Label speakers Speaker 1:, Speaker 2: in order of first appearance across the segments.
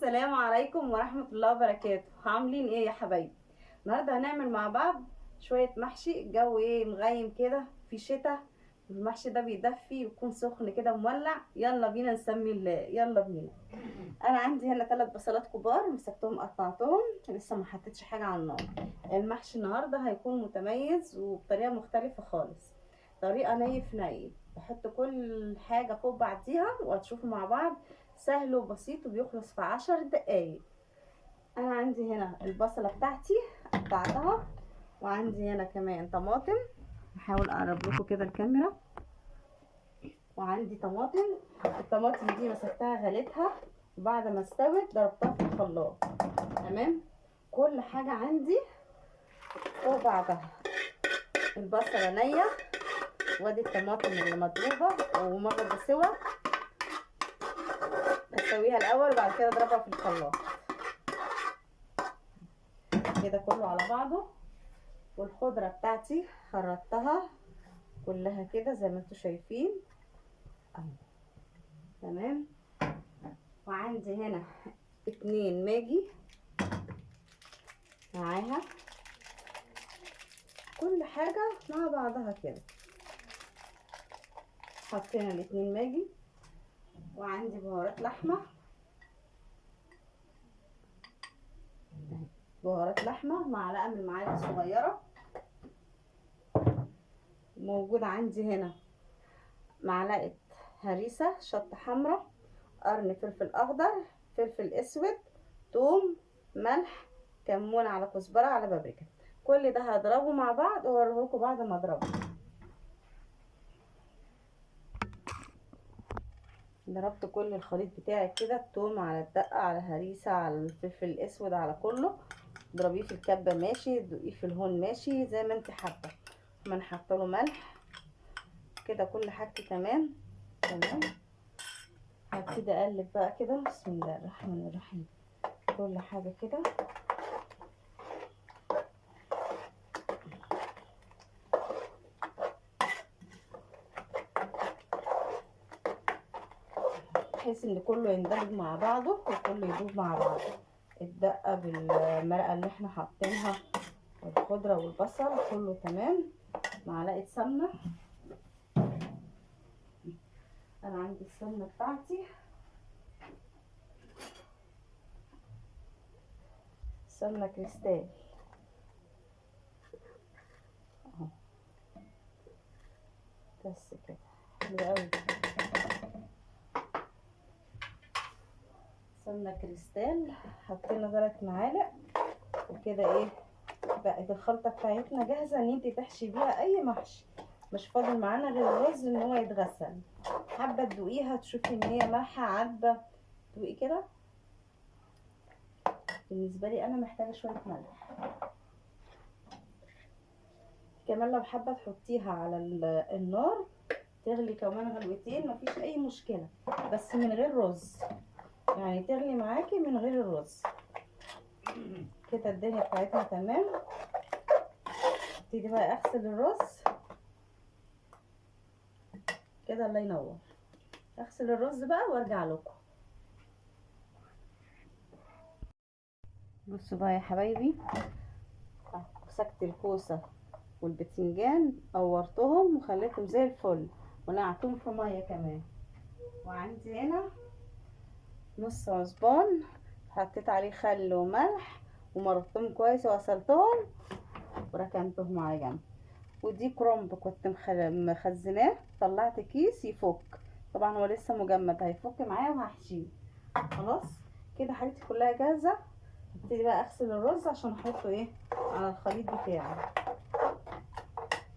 Speaker 1: السلام عليكم ورحمة الله وبركاته. عاملين ايه يا حبايبي؟ النهارده هنعمل مع بعض شوية محشي. الجو ايه مغيم كده، في شتاء، المحشي ده بيدفي ويكون سخن كده مولع. يلا بينا نسمي الله، يلا بينا. انا عندي هنا 3 بصلات كبار مسكتهم قطعتهم، لسه ما حطيتش حاجة على النار. المحشي النهارده هيكون متميز وبطريقة مختلفة خالص، طريقة ني في ني، بحط كل حاجة فوق بعضيها وهتشوفوا مع بعض. سهل وبسيط وبيخلص في 10 دقايق. انا عندي هنا البصلة بتاعتي قطعتها، وعندي هنا كمان طماطم، هحاول اقرب لكم كده الكاميرا. وعندي طماطم، الطماطم دي مسكتها غليتها، وبعد ما استوت ضربتها في الخلاط. تمام، كل حاجة عندي فوق بعضها. البصلة نية، وادي الطماطم اللي مضروبة ومرة بسوى، بسويها الأول وبعد كده اضربها في الخلاط كده كله على بعضه. والخضرة بتاعتي خرطتها كلها كده زي ما انتوا شايفين اهو. تمام، وعندي هنا 2 ماجي معاها، كل حاجة مع بعضها كده. حطينا 2 ماجي. وعندي بهارات لحمة، بهارات لحمة معلقة من المعالق الصغيرة. موجود عندي هنا معلقة هريسة شطة حمراء، قرن فلفل أخضر، فلفل أسود، توم، ملح، كمون على كزبرة على بابريكا. كل ده هضربه مع بعض واوريه لكم بعد ما اضربه. ضربت كل الخليط بتاعي كده، التوم على الدقة على الهريسة على الفلفل الأسود على كله. اضربيه في الكبة ماشي، دوقيه في الهون ماشي، زي ما انت حابة. ما انا حاطه له ملح كده، كل حاجتي تمام تمام. هبتدي اقلب بقى كده، بسم الله الرحمن الرحيم، كل حاجة كده. بحيث ان كله يندمج مع بعضه وكله يدوب مع بعضه. الدقة بالمرقة اللي احنا حاطينها والخضرة والبصل كله تمام. معلقة سمنة، انا عندي السمنة بتاعتي، سمنة كريستال اهو، بس كده حلو قوي. سمنة كريستال، حطينا 3 معالق وكده. ايه بقت الخلطة بتاعتنا جاهزة ان انت تحشي بيها اي محشي. مش فاضل معانا غير الرز ان هو يتغسل. حابة تدوقيها تشوفي ان هي مالحة عذبة، دوقي كده. بالنسبة لي انا محتاجة شوية ملح كمان. لو حابة تحطيها على النار تغلي كمان غلوتين مفيش اي مشكلة، بس من غير رز، يعني تغلي معاكي من غير الرز كده. الدنيا بتاعتنا تمام. ابتدي بقى اغسل الرز كده، الله ينور. اغسل الرز بقى وارجع لكم. بصوا بقى يا حبايبي، مسكت الكوسه والبتنجان قورتهم وخليتهم زي الفل، ونقعتهم في مية كمان. وعندي هنا نص عصبان حطيت عليه خل وملح ومرطتهم كويس وغسلتهم وركنتهم على جنب. ودي كرنب كنت مخزناه، طلعت كيس يفك، طبعا هو لسه مجمد هيفك معايا وهحشيه. خلاص كده حاجتي كلها جاهزة. هبتدي بقى اغسل الرز عشان احطه ايه على الخليط بتاعي.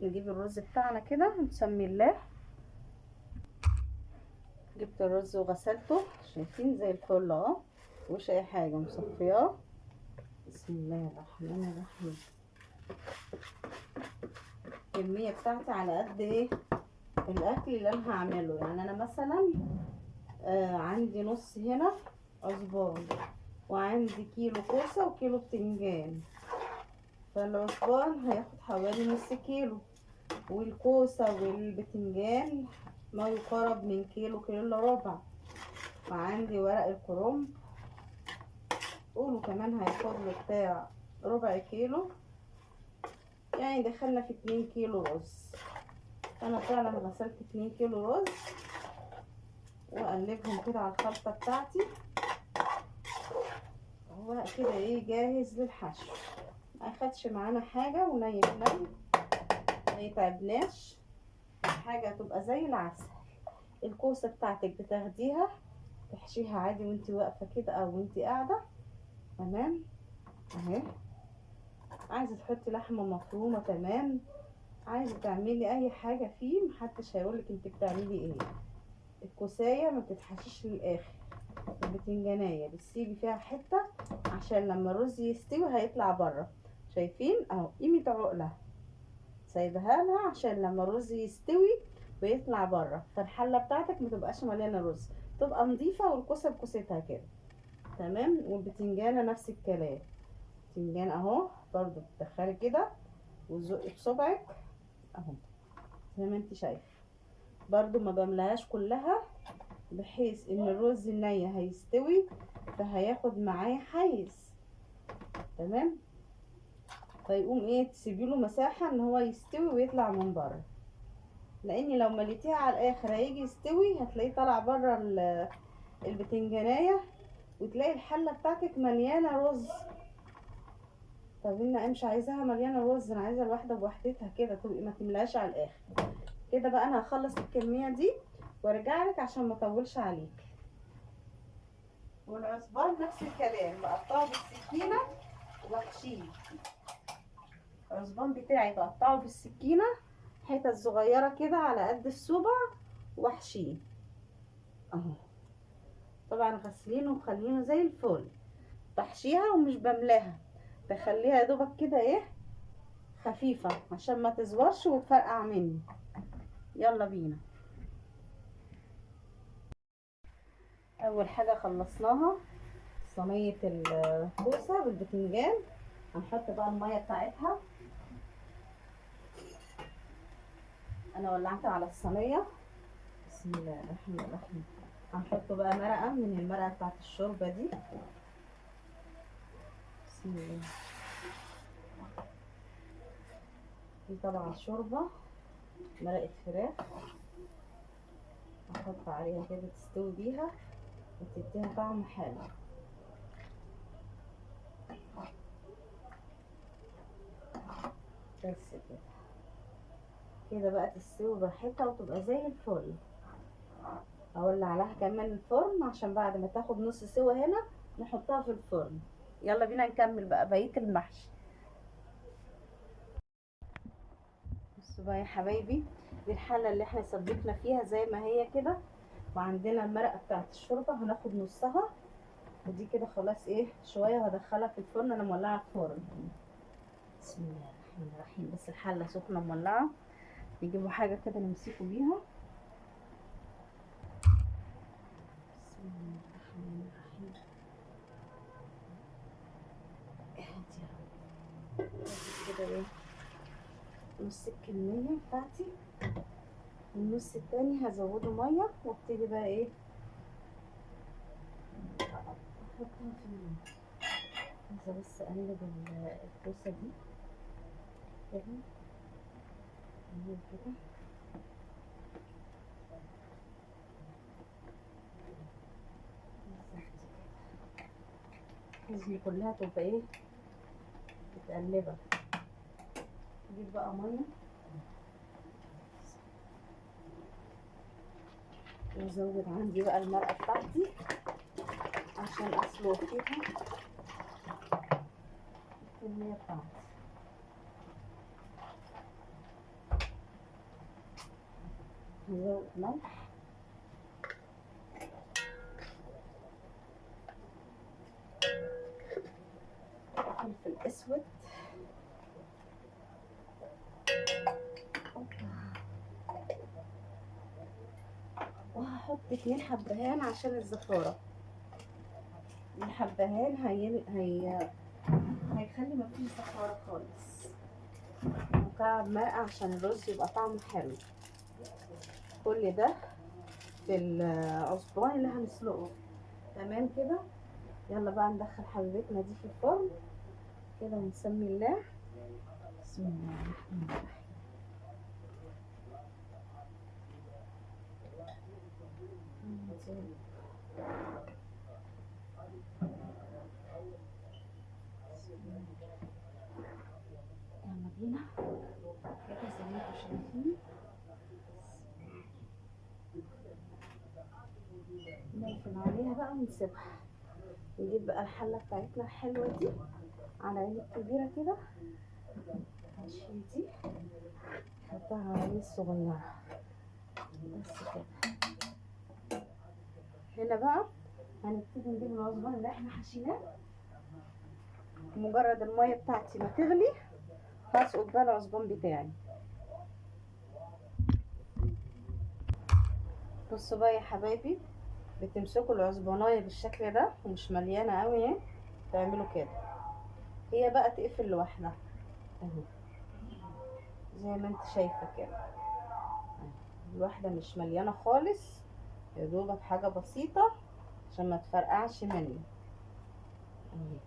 Speaker 1: نجيب الرز بتاعنا كده، نسمي الله. جبت الرز وغسلته، شايفين زي الفل اهو، مش اي حاجة، مصفياه. بسم الله الرحمن الرحيم. الكمية بتاعتي على قد ايه الاكل اللي انا هعمله. يعني انا مثلا عندي نص هنا عصبان، وعندي كيلو كوسة وكيلو بتنجان، فالعصبان هياخد حوالي نص كيلو، والكوسه والبتنجان ما يقارب من كيلو، كيلو الا ربع. وعندي ورق الكرنب قولوا كمان هياخد له بتاع ربع كيلو، يعني دخلنا في 2 كيلو رز. انا فعلا غسلت 2 كيلو رز، واقلبهم كده على الخلطة بتاعتي. هو كده ايه جاهز للحشو، ما اخدش معانا حاجة، وني في ني ما يتعبناش، حاجة تبقى زي العسل. الكوسه بتاعتك بتاخديها تحشيها عادي وانتي واقفة كده او وانتي قاعدة، تمام اهي. عايزه تحطي لحمه مفرومه، تمام. عايزه تعملي اي حاجة فيه محدش هيقولك انت بتعملي ايه. الكوسايه ما بتتحشيش للاخر، البتنجانيه بتسيبي فيها حتة عشان لما الرز يستوي هيطلع بره. شايفين اهو قيمة عقله سايبها لها عشان لما الرز يستوي ويطلع بره، فالحله بتاعتك ما تبقاش مليانة رز، تبقى نظيفة والكوسه بكوستها كده، تمام. والبتنجانه نفس الكلام، البتنجان اهو برضو بتدخلي كده وتزقي بصبعك اهو زي ما انت شايفه. برضو ما بملاهاش كلها بحيث ان الرز الني هيستوي فهياخد معايا حيز، تمام. فيقوم ايه تسيبيله مساحة ان هو يستوي ويطلع من بره، لان لو مليتيها على الاخر هيجي يستوي هتلاقيه طالع بره البتنجانيه، وتلاقي الحلة بتاعتك مليانة رز. طب انا مش عايزاها مليانة رز، انا عايزه الواحدة بوحدتها كده، تبقي ما تملاش على الاخر كده. بقى انا هخلص الكمية دي وارجع لك عشان ما اطولش عليك. والعصبان نفس الكلام، بقطعه بالسكينة وبحشيه. العصبان بتاعي بقطعه بالسكينة حتت صغيرة كده على قد الصبع واحشيه اهو. طبعا غسلينه ومخلينه زي الفل. بحشيها ومش بملاها، بخليها يا دوبك كده ايه خفيفة عشان ما تزورش وتفرقع مني. يلا بينا. اول حاجة خلصناها صينية الكوسه بالبتنجان. هنحط بقى المية بتاعتها. انا ولعت على الصينية، بسم الله الرحمن الرحيم. هنحط بقى مرقه من المرقه بتاعت الشوربة دي، بسم الله. دي طبعا شوربة مرقه فراخ، هحط عليها كده تستوي بيها وتديها طعم حلو. بس كده كده بقى تستوي براحتها وتبقى زي الفل. اولع لها كمان الفرن عشان بعد ما تاخد نص سوا هنا نحطها في الفرن. يلا بينا نكمل بقى بقية المحشي. بصوا بقى يا حبايبي، دي الحلة اللي احنا سبكنا فيها زي ما هي كده، وعندنا المرقه بتاعت الشوربة هناخد نصها، ودي كده خلاص ايه شوية وهدخلها في الفرن. انا مولعه الفرن، بسم الله الرحمن الرحيم. بس الحلة سخنة مولعه، نجيبوا حاجة كده نمسكوا بيها. بسم الله الرحمن الرحيم. اهدي يا رب. كده ايه نص الكمية بتاعتي، والنص التاني هزوده مية، وابتدي بقى ايه احطها في المية. عايزه بس اقلب الكوسه دي كده كده. لازم كلها تبقى ايه متقلبة. اجيب بقى مية وازود عندي بقى المرقه بتاعتي عشان اسلق فيها الكمية بتاعتي. هزود ملح، فلفل اسود، وهحط 2 حبهان عشان الزفاره. الحبهان هيخلي مفيش زفاره خالص. مكعب مرقه عشان الرز يبقى طعمه حلو. كل ده في العصبان اللي هنسلقه، تمام كده. يلا بقى ندخل حبيبتنا دي في الفرن كده ونسمي الله. بسم الله الرحمن الرحيم. يلا بينا كده زي ما انتم شايفين. نقفل عليها بقى ونسيبها. نجيب بقى الحلة بتاعتنا الحلوة دي على عين الكبيرة كده، هنشيل دي نحطها على العين الصغيرة بس كده. هنا بقى هنبتدي نجيب العصبان اللي احنا حشيناه. مجرد المية بتاعتي ما تغلي هسقط بقى العصبان بتاعي. بصوا بقى يا حبايبي، بتمسكوا العصبانية بالشكل ده ومش مليانة قوي اهي، تعملوا كده هي بقى تقفل لوحدها اهي زي ما انت شايفة كده. الواحدة مش مليانة خالص، يا دوبك حاجة بسيطة عشان ما تفرقعش مني اهي.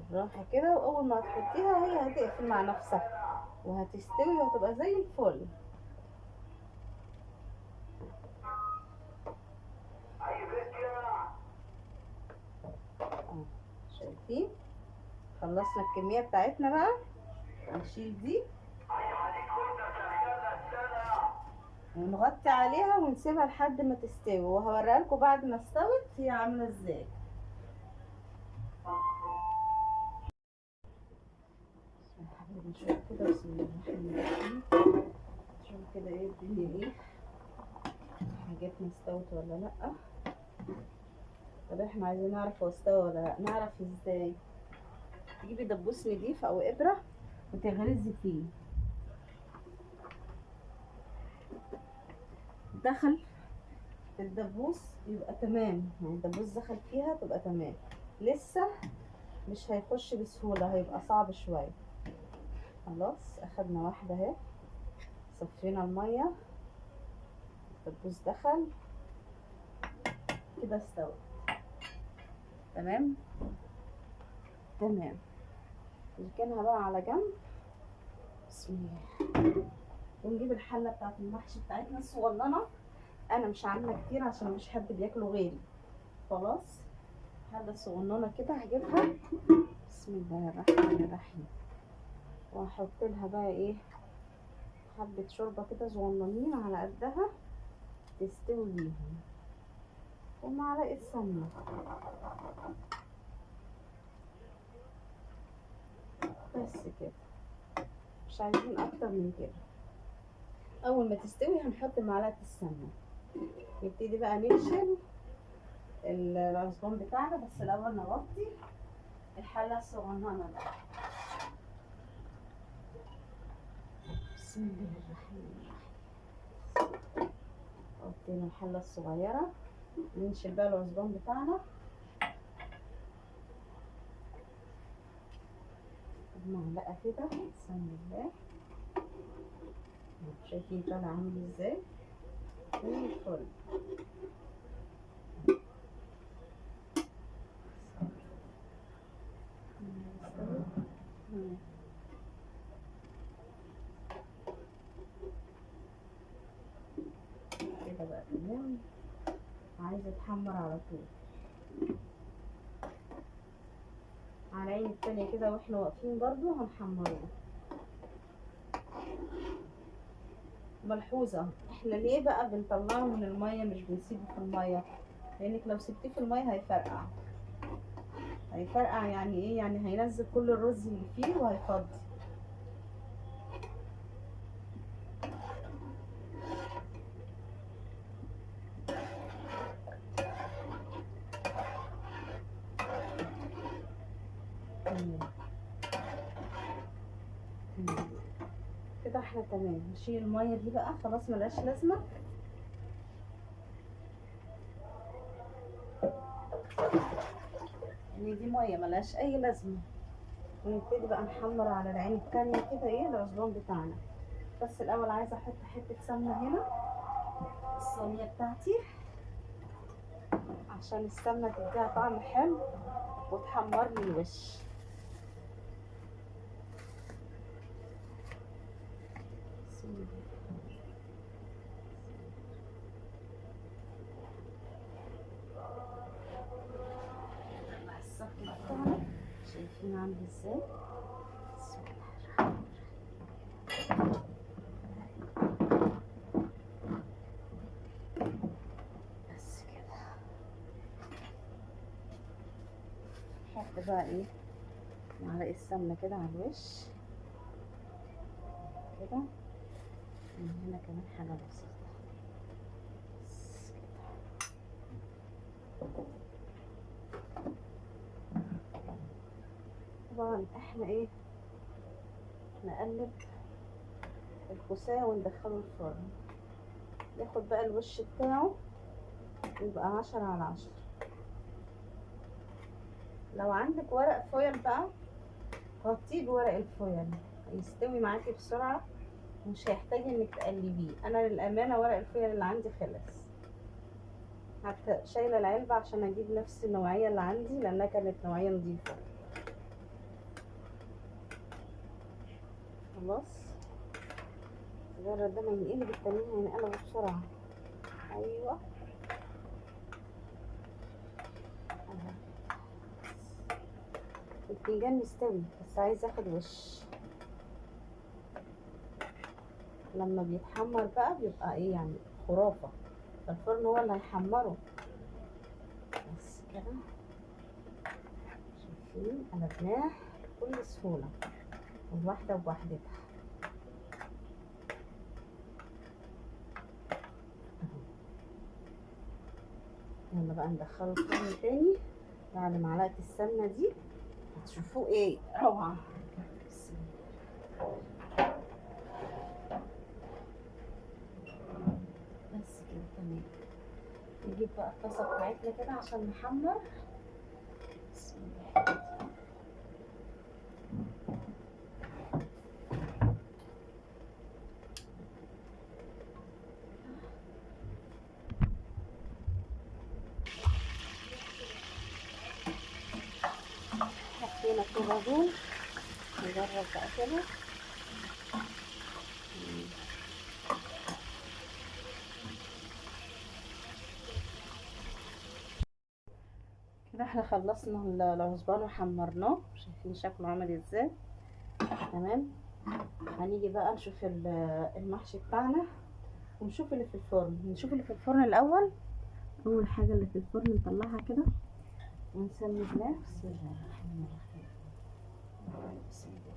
Speaker 1: بالراحة كده، واول ما هتحطيها هي هتقفل مع نفسها وهتستوي وهتبقى زي الفل. شايفين؟ خلصنا الكمية بتاعتنا بقى. نشيل دي ونغطي عليها ونسيبها لحد ما تستوي، وهوريها لكم بعد ما استوت هي عاملة ازاي. نشوف كده، بسم الله الرحمن الرحيم. نشوف كده ايه الدنيا، ايه حاجاتنا استوت ولا لا. طب احنا عايزين نعرف هو استوى ولا لا. نعرف ازاي؟ تجيبي دبوس نضيف او ابره وتغرزي فيه. دخل في الدبوس يبقى تمام، يعني الدبوس دخل فيها تبقى تمام. لسه مش هيخش بسهولة، هيبقى صعب شوية. خلاص اخدنا واحدة اهي، صفينا المية، الدبوس دخل كده، استوت تمام تمام. نركنها بقى على جنب. بسم الله. ونجيب الحلة بتاعت المحشي بتاعتنا الصغننه. انا مش عامله كتير عشان مش حد بياكله غيري. خلاص الحلة الصغننه كده هجيبها. بسم الله الرحمن الرحيم. وهحط لها بقى ايه، حبه شوربة كده صغننين على قدها تستوي بيهم، ومعلقة سمنه. بس كده، مش عايزين اكتر من كده. اول ما تستوي هنحط معلقه السمنة. نبتدي بقى ننشل العصبان بتاعنا، بس الاول نغطي الحلة الصغننه ده. بسم الله الرحمن الرحيم. غطينا الحلة الصغيرة، ننشل بقى العصبان بتاعنا بمعلقه كده. بسم الله. شايفين طالع عامل ازاي؟ زي الفل. كده بقى تمام. عايزه اتحمر على طول على عين التانية كده، واحنا واقفين برضو هنحمره. ملحوظة، احنا ليه بقى بنطلعه من المية مش بنسيبه في المية؟ لانك لو سبتيه في المية هيفرقع. هيفرقع يعني ايه؟ يعني هينزل كل الرز اللي فيه وهيفضي. تمام كده احنا تمام. نشيل المية دي بقى، خلاص ملهاش لازمه. يعني دي مية ملهاش اي لازمه. ونبتدي بقى نحمر على العين التانية كده ايه العصبان بتاعنا. بس الاول عايزه احط حتة سمنه هنا الصينية بتاعتي عشان السمنة تديها طعم حلو وتحمر لي الوش. بسم الله. نطلع الصك بتاعنا، شايفين عامل ازاي؟ بسم الله الرحمن الرحيم. بس كده نحط بقى ايه معلقه السمنة كده على الوش كده، من هنا كمان حاجة بسيطة بس كده. طبعا احنا ايه نقلب الكوساه وندخله الفرن، ياخد بقى الوش بتاعه يبقى 10 على 10. لو عندك ورق فويل بقى غطيه بورق الفويل، هيستوي معاكي بسرعة ومش هيحتاج انك تقلبيه. انا للامانة ورق الفويل اللي عندي خلص، حتى شايله العلبة عشان اجيب نفس النوعية اللي عندي لانها كانت نوعية نظيفة. خلاص مجرد ده ما ينقلب التانيين هينقلبوا بسرعة. ايوه البتنجان مستوي بس عايز اخد وش. لما بيتحمر بقى بيبقى ايه يعني خرافه، الفرن هو اللي هيحمره. بس كده شايفين قلبناه بكل سهولة والواحده بوحدتها. يلا بقى ندخله الفرن تاني بعد معلقه السمنة دي، هتشوفوه ايه روعه. بس كده تمام. نجيب بقى الطاسه بتاعتنا كده عشان نحمر. بسم الله. حطينا كده دول، نجرب بقى كده. كده احنا خلصنا العصبان وحمرناه، شايفين شكله عامل ازاي؟ تمام. هنيجي بقى نشوف المحشي بتاعنا ونشوف اللي في الفرن. نشوف اللي في الفرن الاول. اول حاجة اللي في الفرن نطلعها كده ونسمي الله. بسم الله الرحمن الرحيم. بسم الله.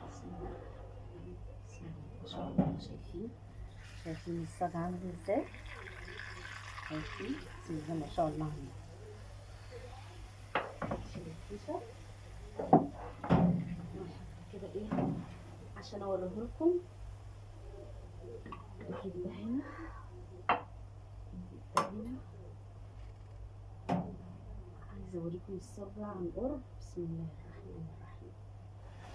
Speaker 1: بسم الله. بسم الله ما شاء الله. شايفين الصاج عامل ازاي؟ شايفين؟ بسم الله ما شاء الله. شيل الفيشه كده ايه عشان اوريه لكم. نجيب ده هنا، نجيب ده هنا. عايزه اوريكم الصاج عن قرب. بسم الله الرحمن الرحيم.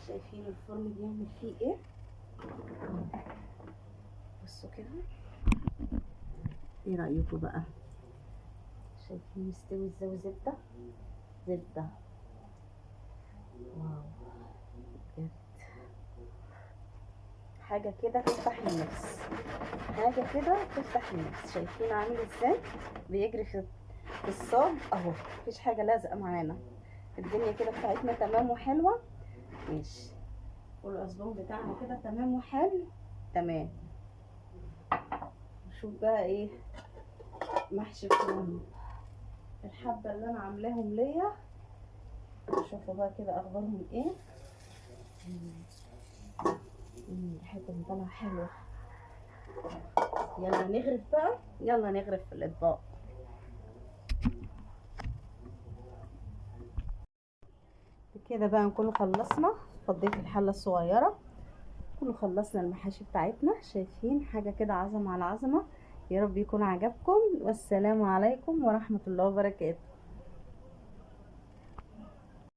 Speaker 1: شايفين الفرن بيعمل فيه ايه؟ بصوا كده، ايه رايكم بقى؟ شايفين مستوي ازاي؟ وزبده زبدة، واو بجد حاجة كده تفتح النفس، حاجة كده تفتح النفس. شايفين عامل ازاي؟ بيجري في الصاج اهو، مفيش حاجة لازقه معانا، الدنيا كده بتاعتنا تمام وحلوه. ماشي، والعصبان بتاعنا كده تمام وحلو. تمام. نشوف بقى ايه محشي الكرنب، الحبة اللي انا عاملاهم ليا. شوفوا بقى كده اخبارهم ايه. ريحتهم طالعه حلوة. يلا نغرف بقى، يلا نغرف في الاطباق. كده بقى نكون خلصنا. فضيت الحلة الصغيرة، نكون خلصنا المحاشي بتاعتنا. شايفين حاجة كده عظمه على عظمه. يا رب يكون عجبكم، والسلام عليكم ورحمة الله وبركاته.